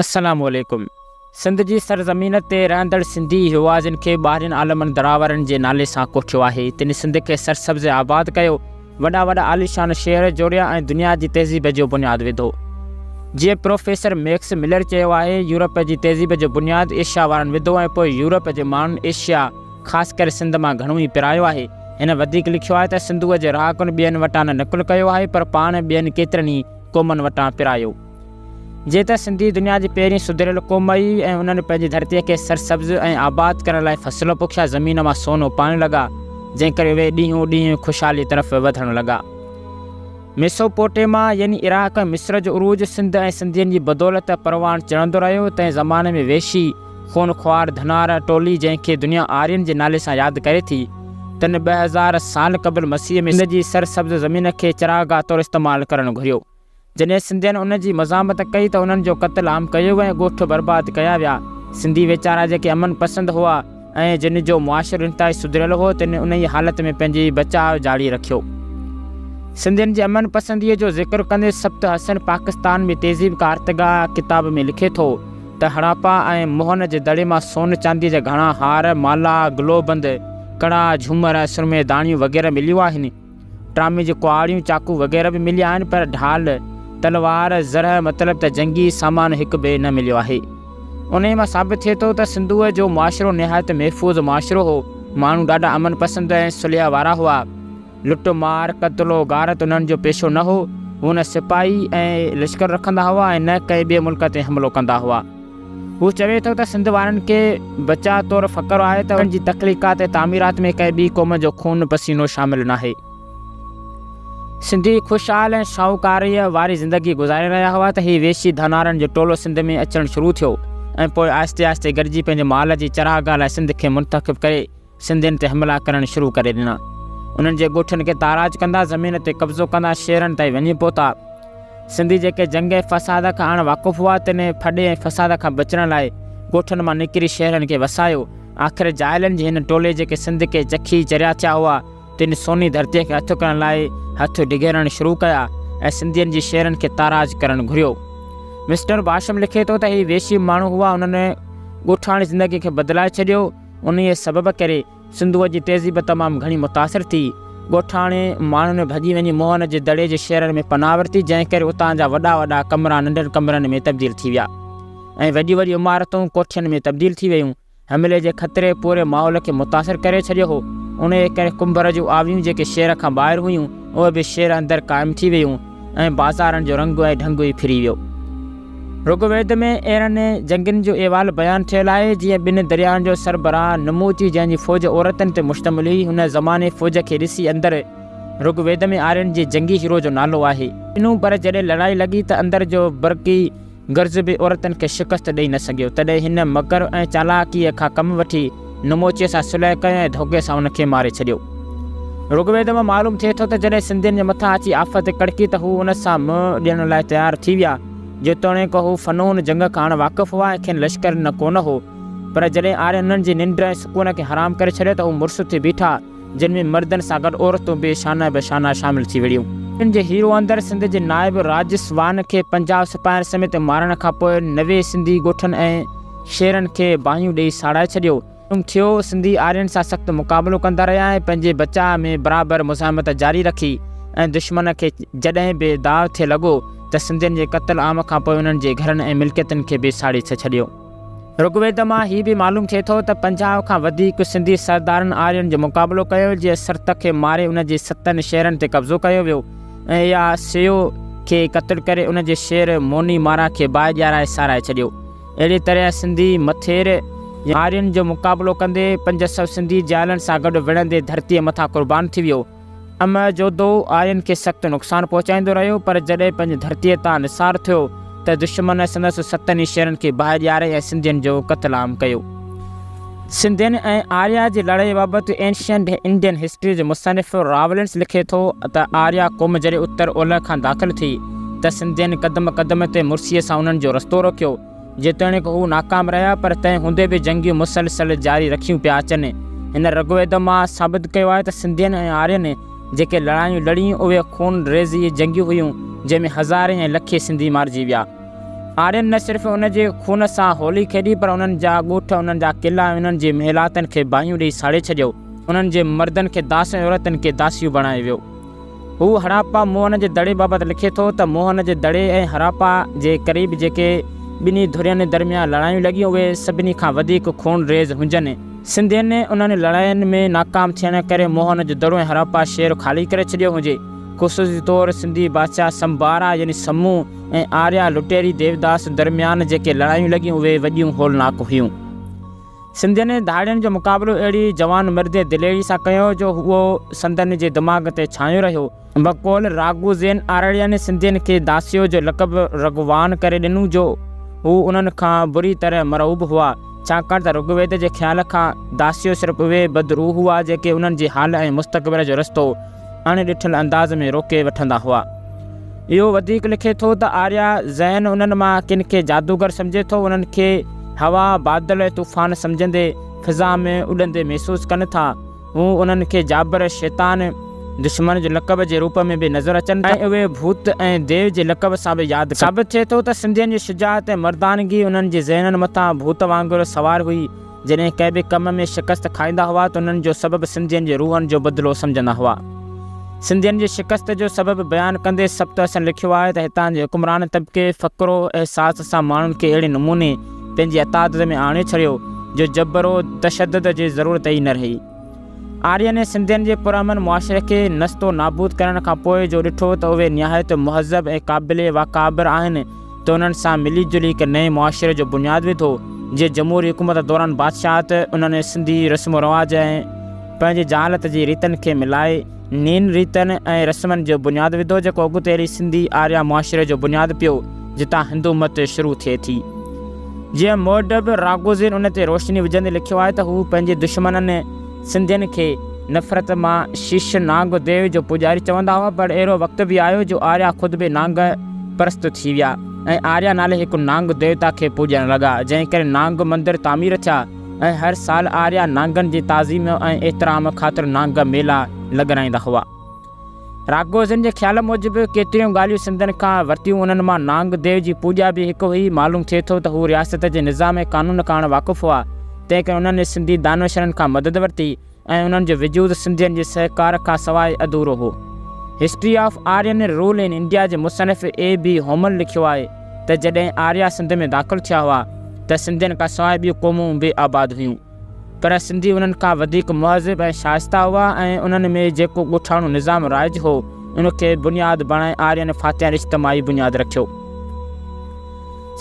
السلام عليڪم سنڌ جي سرزمين تي رهندڙ سنڌي هوازن کي ٻاهرين عالمن دراوڙن جي نالي سان ڪوٺيو آهي تن سنڌ کي سرسبز ۽ آباد ڪيو وڏا وڏا عاليشان شهر جوڙيا ۽ دنيا جي تهذيب جو بنياد وڌو جيئن پروفيسر ميڪس ملر چيو آهي يورپ جي تهذيب جو بنياد ايشيا وارن وڌو ۽ پوء يورپ جي ماڻهن ايشيا خاص ڪري سنڌ مان گهڻو ئي پرايو آهي. هن وڌيڪ لکيو آهي ته سنڌوء جي رهاڪن ٻين وٽان نه نقل ڪيو آهي پر پاڻ ٻين ڪيترن ئي قومن وٽان پرايو. جيئن ته سنڌي دنيا جي پهرين سڌريل قوم هئي ۽ انهن پنهنجي ڌرتيء کي سرسبز ۽ آباد ڪرڻ لاء فصل پوکيا، زمين مان سون اپائڻ لڳا، جنهن ڪري اهي ڏينهون ڏينهن خوشحاليء طرف وڌڻ لڳا. ميسوپوٽيما يعني عراق ۽ مصر جو عروج سنڌ ۽ سنڌين جي بدولت پروان چڙهندو رهيو. تنهن زماني ۾ وحشي، خون خوار ڌنار ٽولي جنهن کي دنيا آرين جي نالي سان ياد ڪري ٿي، تن 2000 سال قبل مسيح ۾ سنڌ جي سرسبز زمين کي چراگاهه طور استعمال ڪرڻ گهريو. جڏهن سنڌين ان جي مزاحمت ڪئي ته انهن جو قتل عام ڪيو ويو ۽ ڳوٺ برباد ڪيا ويا. سنڌي ويچارا جيڪي امن پسند هئا ۽ جن جو معاشرو انتهائي سڌريل هو تن انهيء حالت ۾ پنهنجي بچاء جاري رکيو. سنڌين جي امن پسنديء جو ذڪر ڪندي سبط حسن پاڪستان ۾ تهذيب ڪا ارتقا ڪتاب ۾ لکي ٿو ته هڙاپا ۽ موهن جي دڙي مان سون چانديء جا گهڻا هار، مالا، گلوبند، ڪڙا، جهومر ۽ سرمي داڻيون وغيره مليون آهن. ٽرامي جون ڪهاڙيون، چاقو وغيره به مليا آهن پر ڍال، تلوار، زرهه مطلب ته جنگي سامان هڪ به نه مليو آهي. انهيء مان ثابت ٿئي ٿو ته سنڌوء جو معاشرو نهايت محفوظ معاشرو هو. ماڻهو ڏاڍا امن پسند ۽ صلح وارا هئا. لٽ مار، قتل و غارت انهن جو پيشو نه هو. هو نه سپاهي ۽ لشڪر رکندا هئا ۽ نه ڪنهن ٻئي ملڪ تي حملو ڪندا هئا. هو چوي ٿو ته سنڌ وارن کي بچاء طور فخر آهي ته انهن جي تخليقات ۽ تعميرات ۾ ڪنهن ٻي قوم جو خون پسينو شامل ناهي. سنڌي خوشحال ۽ شاهوڪاريء واري زندگي گذاري رهيا هئا ته هي وحشي ڌنارن جو ٽولو سنڌ ۾ اچڻ شروع ٿيو ۽ پوء آهستي آهستي گڏجي پنهنجي مال جي چراگاهه لاء سنڌ کي منتخب ڪري سنڌين تي حملا ڪرڻ شروع ڪري ڏنا. انهن جي ڳوٺن کي تاراج ڪندا، زمين تي قبضو ڪندا شهرن تائين وڃي پهتا. سنڌي جيڪي جنگ ۽ فساد کان اڻ واقف هئا، تن ڦڏي ۽ فساد کان بچڻ لاء ڳوٺن مان نڪري شهرن کي وسايو. آخر جاهلن جي هن ٽولي جيڪي سنڌ کي چکي چريا ٿيا هئا، تن سوني ڌرتيء کي هٿ ڪرڻ لاء هٿ ڊگهيرڻ شروع ڪيا ۽ سنڌين جي شهرن کي تاراج ڪرڻ گهريو. مسٽر باشم لکي ٿو ته هي وحشي ماڻهو هئا، انهن ڳوٺاڻي زندگيء کي بدلائي ڇڏيو. انهيء سبب ڪري سنڌوء جي تهذيب تمام گهڻي متاثر ٿي. ڳوٺاڻي ماڻهن ڀڄي وڃي موهن جي دڙي جي شهرن ۾ پناهه ورتي، جنهن ڪري اتان جا وڏا وڏا ڪمرا ننڍن ڪمرن ۾ تبديل ٿي ويا ۽ وڏيون وڏيون عمارتون ڪوٺين ۾ تبديل ٿي ويون. حملي جي خطري پوري ماحول کي متاثر ڪري ڇڏيو هو. انهيء ڪري ڪنڀر جون آويون جيڪي شهر کان ٻاهر هيون، اهي به شهر اندر قائم ٿي ويون ۽ بازارن جو رنگ ۽ ڍنگ ئي ڦري ويو. رگ ويد ۾ اهڙن جنگين جو احوال بيان ٿيل آهي، جيئن ٻن درياهن جو سربراهه نموچي جنهن جي فوج عورتن تي مشتمل هئي، هن زماني فوج کي ڏسي اندر رگ ويد ۾ آرين جي جنگي هيرو جو نالو آهي. ڏنو پر جڏهن لڙائي لڳي ته اندر جو برقي گرز به عورتن کي شڪست ڏئي نه سگهيو، تڏهن هن مڪر ۽ چالاڪيء کان ڪم وٺي نموچيء سان صلح ڪيو ۽ ڌوڪي سان ان کي ماري ڇڏيو. رگ ويد مان معلوم ٿئي ٿو ته جڏهن سنڌين جي مٿان اچي آفت ڪڙڪي ته هو ان سان منهن ڏيڻ لاء تيار ٿي ويا. جيتوڻيڪ هو فنون جنگ کان اڻ واقف هئا ۽ کين لشڪر نه ڪونه هو، پر جڏهن آرين انهن جي ننڊ ۽ سڪون کي حرام ڪري ڇڏيو ته هو مڙس ٿي بيٺا، جن ۾ مردن سان گڏ عورتون به شانه به شانه شامل ٿي وڙهيون. ان جي هيرو اندر سنڌ جي نائب راجسوان کي 50 سپاهين سميت مارڻ کان پوء 90 سنڌي ڳوٺن ۽ شهرن کي باهيون ڏيئي ساڙائي ڇڏيو. معلوم ٿيو، سنڌي آرين سان سخت مقابلو ڪندا رهيا ۽ پنهنجي بچاء ۾ برابر مزاحمت جاري رکي ۽ دشمن کي جڏهن به داء ٿي لڳو ته سنڌين جي قتل عام کان پوء انهن جي گهرن ۽ ملڪيتن کي به ساڙي ڇڏيو. رگ ويد مان هي به معلوم ٿئي ٿو ته 50 کان وڌيڪ سنڌي سردارن آرين جو مقابلو ڪيو، جيئن سرت کي ماري ان جي ستن شهرن تي قبضو ڪيو ويو ۽ اها سيو کي قتل ڪري ان جي شهر موني مارا کي باهه ڏيارائي سارائي ڇڏيو. اهڙيء طرح سنڌي مٿير يا آرين جو مقابلو ڪندي 500 سنڌي جيالن سان گڏ وڙهندي ڌرتيء مٿان قربان ٿي ويو. امه جوڌو آرين کي سخت نقصان پهچائيندو رهيو، پر جڏهن پنهنجي ڌرتيء تان نثار ٿيو ته دشمن سندس ستن ئي شهرن کي باهه ڏياري ۽ سنڌين جو قتل عام ڪيو. سنڌين ۽ آريا جي لڙائيء بابت اينشنٽ انڊين هسٽري جو مصنف راولنس لکي ٿو ته آريا قوم جڏهن اتر اولهه کان داخل ٿي ته سنڌين قدم قدم تي مڙسيء سان انهن جو رستو روڪيو. جيتوڻيڪ هو ناڪام رهيا پر تنهن هوندي به جنگيون مسلسل جاري رکيون پيا اچن. هن رگويد مان ثابت ڪيو آهي ته سنڌين ۽ آرين جيڪي لڙايون لڙيون اهي خون ريزي جنگيون هيون جنهن ۾ هزارين ۽ لکين سنڌي مارجي ويا. آرين نه صرف ان جي خون سان هولي کيڏي پر انهن جا ڳوٺ، انهن جا قلعا ۽ انهن جي محلاتن کي باهيون ڏيئي ساڙي ڇڏيو. انهن جي مردن کي داس ۽ عورتن کي داسيون بڻايو ويو. هو هڙاپا موهن جي دڙي بابت لکي ٿو ته موهن جي دڙي ۽ هڙاپا جي قريب جيڪي ٻنهي ڌرين درميان لڙايون لڳيون اهي سڀني کان وڌيڪ خونريز هجن. سنڌين انهن لڙاين ۾ ناڪام ٿيڻ ڪري موهن جو دڙو ۽ هڙاپا شهر خالي ڪري ڇڏيو هجي. خصوصي طور سنڌي بادشاهه سمبارا يعني سمو ۽ آريا لٽيري ديوداس درميان جيڪي لڙايون لڳيون اهي وڏيون هولناڪ هيون. سنڌين ڌاڙين جو مقابلو اهڙي جوان مردي دليري سان ڪيو جو اهو سندن جي دماغ تي ڇانيو رهيو. بقول راگوزين آرڙين سنڌين کي داسيو جو لقب رگوان ڪري ڏنو جو هو انهن کان بري طرح مرعوب هئا، ڇاڪاڻ ته رگويد جي خيال کان داسيو صرف اهي بدروح هئا جيڪي انهن جي حال ۽ مستقبل جو رستو اڻ ڏٺل انداز ۾ روڪي وٺندا هئا. اهو وڌيڪ لکي ٿو ته آريا ذهن انهن مان ڪن کي جادوگر سمجهي ٿو، انهن کي هوا، بادل ۽ طوفان سمجهندي فضا ۾ اڏندي محسوس ڪن ٿا. هو انهن کي جابر، شيطان، دشمن جي لقب جي روپ ۾ به نظر اچن ٿا ۽ اهي ڀوت ۽ ديو جي لقب سان به ياد ڪن. ثابت ٿئي ٿو ته سنڌين جي شجاعت ۽ مردانگي انهن جي ذهنن مٿان ڀوت وانگر سوار هئي. جڏهن ڪنهن به ڪم ۾ شڪست کائيندا هئا ته انهن جو سبب سنڌين جي روحن جو بدلو سمجهندا هئا. سنڌين جي شڪست جو سبب بيان ڪندي سبط حسن لکيو آهي ته هتان جي حڪمران طبقي فقر و احساس سان ماڻهن کي اهڙي نموني پنهنجي اطاعت ۾ آڻي ڇڏيو جو جبر و تشدد جي ضرورت ئي نه رهي. آرين ۽ سنڌين جي پرامن معاشري کي نست و نابود ڪرڻ کان پوء جو ڏٺو ته اهي نهايت مهذب ۽ قابل واڪابر آهن ته انهن سان ملي جلي هڪ نئين معاشري جو بنياد وڌو، جيئن جمهوري حڪومت دوران بادشاهت انهن سنڌي رسم و رواج ۽ پنهنجي جهالت جي ريتن کي ملائي نين ريتن ۽ رسمن جو بنياد وڌو، جيڪو اڳتي هلي سنڌي آريا معاشري جو بنياد پيو، جتان هندو مت شروع ٿئي ٿي. جيئن مورڊب راگوزين ان تي روشني وجهندي لکيو آهي ته هو پنهنجي دشمنن، سنڌين کي نفرت مان شيش نانگ ديو جو پوڄاري چوندا هئا پر اهڙو وقت به آيو جو آريا خود به نانگ پرست ٿي ويا ۽ آريا نالي هڪ نانگ ديوتا کي پوڄڻ لڳا جنهن ڪري نانگ مندر تعمير ٿيا ۽ هر سال آريا نانگن جي تعظيم ۽ احترام خاطر نانگ ميلا لڳرائيندا هئا. راگوزن جي خيال موجب ڪيتريون ڳالهيون سنڌين کان ورتيون انهن مان نانگ ديو جي پوڄا به هڪ هئي. معلوم ٿئي ٿو ته هو رياست جي نظام ۽ قانون کان اڻ واقف هئا، تنهن ڪري انهن سنڌي دانشورن کان مدد ورتي ۽ انهن جو وجود سنڌين جي سهڪار کان سواء اڌورو هو. History of Aryan rule in India جي مصنف اي بي هومل لکيو آهي ته جڏهن آريا سنڌ ۾ داخل ٿيا هئا ته سنڌين کان سواء ٻيون قومون به آباد هيون. پر سنڌي انهن کان وڌيڪ مهذب ۽ شائسته هئا ۽ انهن ۾ جيڪو ڳوٺاڻو نظام رائج هو، ان کي بنياد بڻائي آرين فاتحن اجتماعي بنياد رکيو.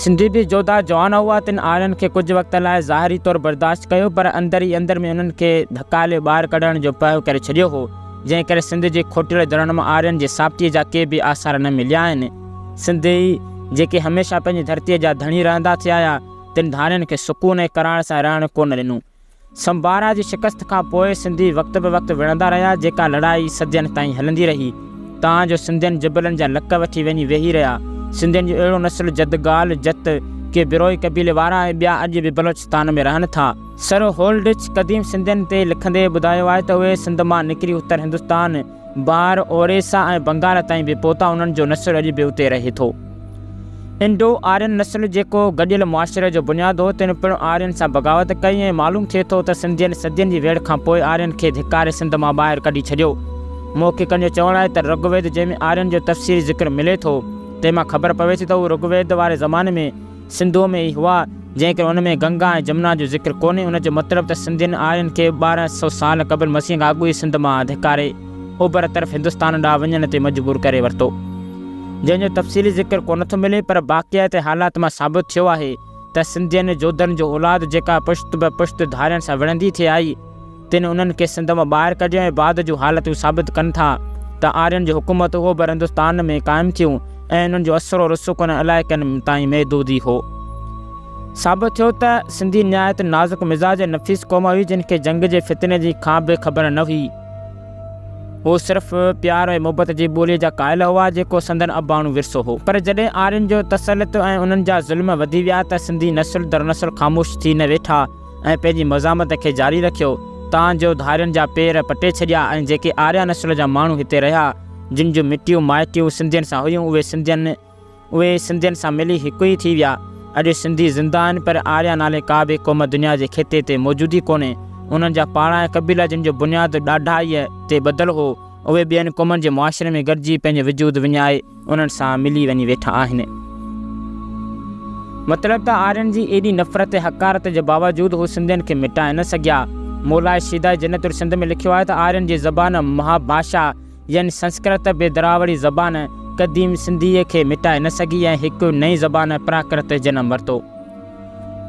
سنڌي به جوڌا جوان هئا، تن آرين کي ڪجهه وقت لاء ظاهري طور برداشت ڪيو، پر اندر ئي اندر ۾ انهن کي ڌڪالي ٻاهر ڪڍڻ جو پهه ڪري ڇڏيو هو، جنهن ڪري سنڌ جي کوٽيل دڙن مان آرين جي ثابتيء جا ڪي به آثار نه مليا آهن. سنڌي، جيڪي هميشه پنهنجي ڌرتيء جا ڌڻي رهندا ٿي آيا، تن ڌارين کي سڪون ۽ قرار سان رهڻ ڪونه ڏنو. سمبارا جي شڪست کان پوء سنڌي وقت به وقت وڙهندا رهيا، جيڪا لڙائي صدين تائين هلندي رهي، تان جو سنڌين جبلن جا لڪ وٺي وڃي ويهي رهيا. سنڌين جو اهڙو نسل جدگال، جت، ڪي بروهي قبيلي وارا ۽ ٻيا اڄ به بلوچستان ۾ رهن ٿا. سر هولڊچ قديم سنڌين تي لکندي ٻڌايو آهي ته اهي سنڌ مان نڪري اتر هندستان، بهار، اوريسا ۽ بنگال تائين به پهتا انهن جو نسل اڄ به اتي رهي ٿو. انڊو آرين نسل جيڪو گڏيل معاشري جو بنياد هو تن پڻ آرين سان بغاوت ڪئي ۽ معلوم ٿئي ٿو ته سنڌين صدين جي ويڙهه کان پوء آرين کي ڌڪاري سنڌ مان ٻاهر ڪڍي ڇڏيو. محققن جو چوڻ آهي ته رگ ويد جنهن ۾ آرين جو تفصيلي ذڪر ملي ٿو تنهن مان خبر پوي ٿي ته هو رگ ويد واري زماني ۾ سنڌوء ۾ ئي هئا، جنهن ڪري ان ۾ گنگا ۽ جمنا جو ذڪر ڪونهي. ان جو مطلب ته سنڌين آرين کي 1200 سال قبل مسيح کان اڳ ئي سنڌ مان ڌڪاري اوڀر طرف هندستان ڏانهن وڃڻ تي مجبور ڪري ورتو. جنهن جو تفصيلي ذڪر ڪونه ٿو ملي، پر باقيات ۽ حالات مان ثابت ٿيو آهي ته سنڌين جوڌن جو اولاد جيڪا پشت به پشت ڌارين سان وڙهندي ٿي آئي، تن انهن کي سنڌ مان ٻاهر ڪڍيو ۽ بعد جون حالتون ثابت ڪن ٿا ته آرين جون حڪومتون اوڀر هندستان ۾ قائم ٿيون ۽ انهن جو اثر و رسوخ انهن علائقن تائين محدود ئي هو. ثابت ٿيو ته سنڌي نهايت نازڪ مزاج ۽ نفيس قوم هئي جن کي جنگ جي فتني جي کان به خبر نه هئي. هو صرف پيار ۽ محبت جي ٻوليء جا قائل هئا جيڪو سندن اباڻو ورثو هو. پر جڏهن آرين جو تسلط ۽ انهن جا ظلم وڌي ويا ته سنڌي نسل در نسل خاموش ٿي نه ويٺا ۽ پنهنجي مزاحمت کي جاري رکيو، تان جو ڌارين جا پير پٽي ڇڏيا ۽ جيڪي آريا نسل جا ماڻهو هتي رهيا، جن جون مٽيون مائٽيون سنڌين سان هيون، اهي سنڌين اهي سنڌين سان ملي هڪ ئي ٿي ويا. اڄ سنڌي زنده آهن پر آريا نالي ڪا به قوم دنيا جي خطي تي موجود ئي ڪونهي. انهن جا پاڙا ۽ قبيلا جن جو بنياد ڏاڍائيء تي ٻڌل هو، اهي ٻين قومن جي معاشري ۾ گڏجي پنهنجو وجود وڃائي انهن سان ملي وڃي ويٺا آهن. مطلب ته آرين جي ايڏي نفرت ۽ حقارت جي باوجود هو سنڌين کي مٽائي نه سگهيا. مولائي شيدائي جنت السنڌ ۾ لکيو آهي ته آرين جي زبان مهاڀاشا يعني سنسڪرت به دراوڙي زبان قديم سنڌيء کي مٽائي نه سگهي ۽ هڪ نئين زبان پراڪرت جنم ورتو.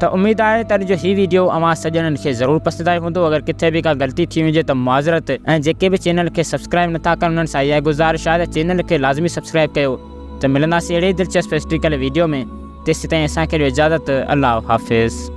ته اميد آهي ته اڄ جو هي ويڊيو اوهان سڄڻن کي ضرور پسند آيو هوندو اگر ڪٿي به ڪا غلطي ٿي هجي ته معذرت ۽ جيڪي به چينل کي سبسڪرائب نٿا ڪن انهن سان اها گذارش آهي ته چينل کي لازمي سبسڪرائب ڪيو ته ملنداسين اهڙي ئي دلچسپ هسٽريڪل ويڊيو ۾ تيسيتائين اسان کي ڏيو اجازت الله حافظ.